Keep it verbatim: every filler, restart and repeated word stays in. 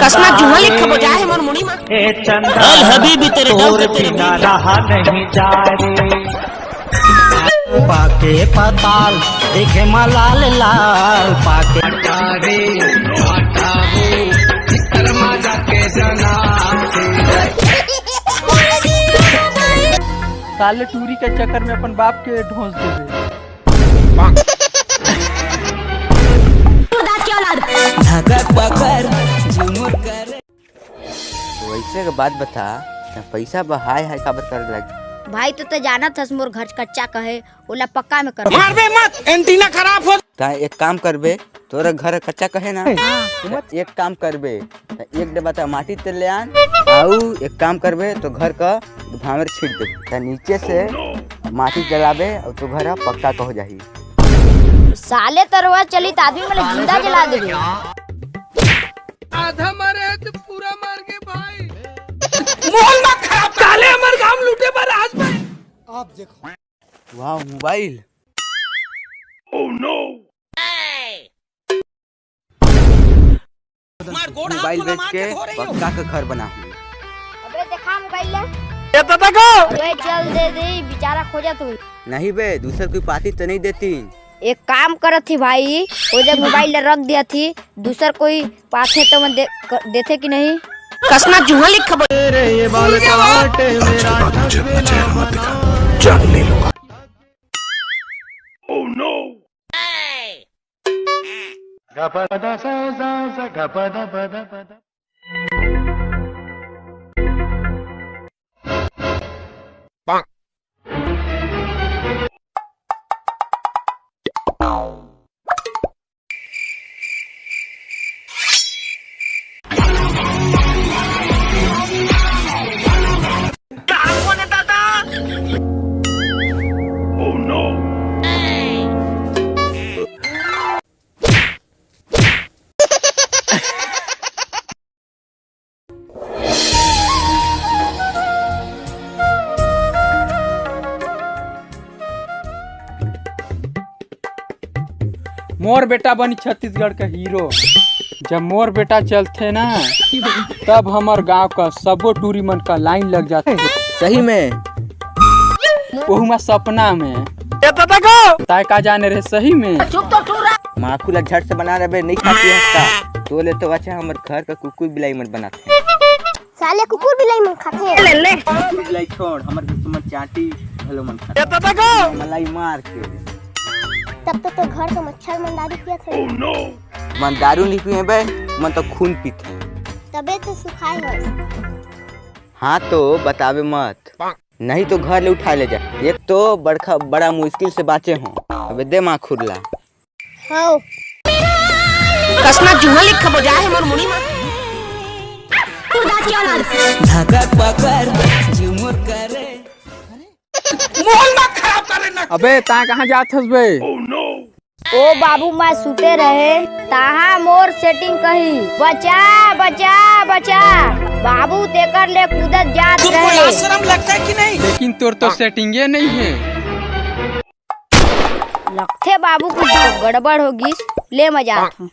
कसना जुहा लिख बजा है मोर मुड़ी मा। ए चंदा, अल हबीबी तेरे दम तोर पे तेरे बिना बिना। रहा नहीं जा रे। पाके पताल देखे मा लाल लाल पाके। साले टूरी के चक्कर में अपन बाप के ढोंस दे दे। धकक पकड़ झुमुर करे। वैसे के बात बता, त पैसा बहाय है काबर करे लगे? भाई, तो ते जानत हस मोर घर कच्चा कहे, ओला पक्का में कर। मारबे मत, एंटीना खराब हो। त एक काम करबे, तोरा घर कच्चा कहे ना, हाँ। त एक काम करबे, त एक डब्बा त माटी ते ले आन, आऊ एक काम करबे, तो घर का भावर छीट दे, त नीचे से माटी जलाबे, और तो घर पक्का का हो जाही। साले तरवा चलित आदमी मन ला जिंदा जला देबे। आधा मरे तो पूरा मर गए भाई। मोहन मत खराब, साले हमर गांव लूटे बर आज भाई। आप देखो। वाह मोबाइल। मोबाइल बेच के पक्का का घर बनाहूं। अबे देखा मोबाइल ले। ये तो देखो। अबे चल दे दे, बेचारा खोजत होई। नहीं बे, दूसर कोई पाती तो नहीं देती। एक काम करत ही भाई, वो जब मोबाइल ले रख दिया थी, दूसर कोई पाथे तो मन दे, क-, देथे कि नहीं? कसना जुहा लिख खबर। जान ले लूंगा। मोर बेटा बनी छत्तीसगढ़ का हीरो। जब मोर बेटा चलथे ना, तब हमर गांव का सबो टूरी मन का लाइन लग जाथे। सही में? ओहू मा सपना में। ताय का जाने रहे सही में? माखू ला झट से बना रहे, नहीं खाती हस का? तो ले तो अच्छा हमर घर का कुकुर बिलाई मन बनाथे। साले कुकुर बिलाई मन खाथे। कुकुर बिलाई छोड़, हमर घर के मन चांटी घलो मन खाथे। मलाई मार के। तब तो तोर घर के मच्छर मन दारू पियत हे। मन दारू नहीं पिए बे, मन तो खून पीथे। तबे तो सुखाए हस। हाँ तो बतावे मत, नहीं तो घर ले उठा ले जा। एक तो बड़का बड़ा मुश्किल से बाँचे हों। अबे दे माखुर ला। हव। कसना जुहा लिख बजा है मोर मुड़ी मा। धकक पकड़ झुमुर करे। मोहन मत खराब करे ना। अबे ताय कहाँ जात हस बे? ओ बाबू, मैं सुते रहे, तहाँ मोर सेटिंग कही, "बचा, बचा, बचा।" बाबू तेकर ले कूदत जात तुमको रहे। लाज शरम लगता है कि नहीं? लेकिन तोर तो सेटिंगे नहीं है। लगथे बाबू, कुछ गड़बड़ हो गिस, ले मैं जात हूँ।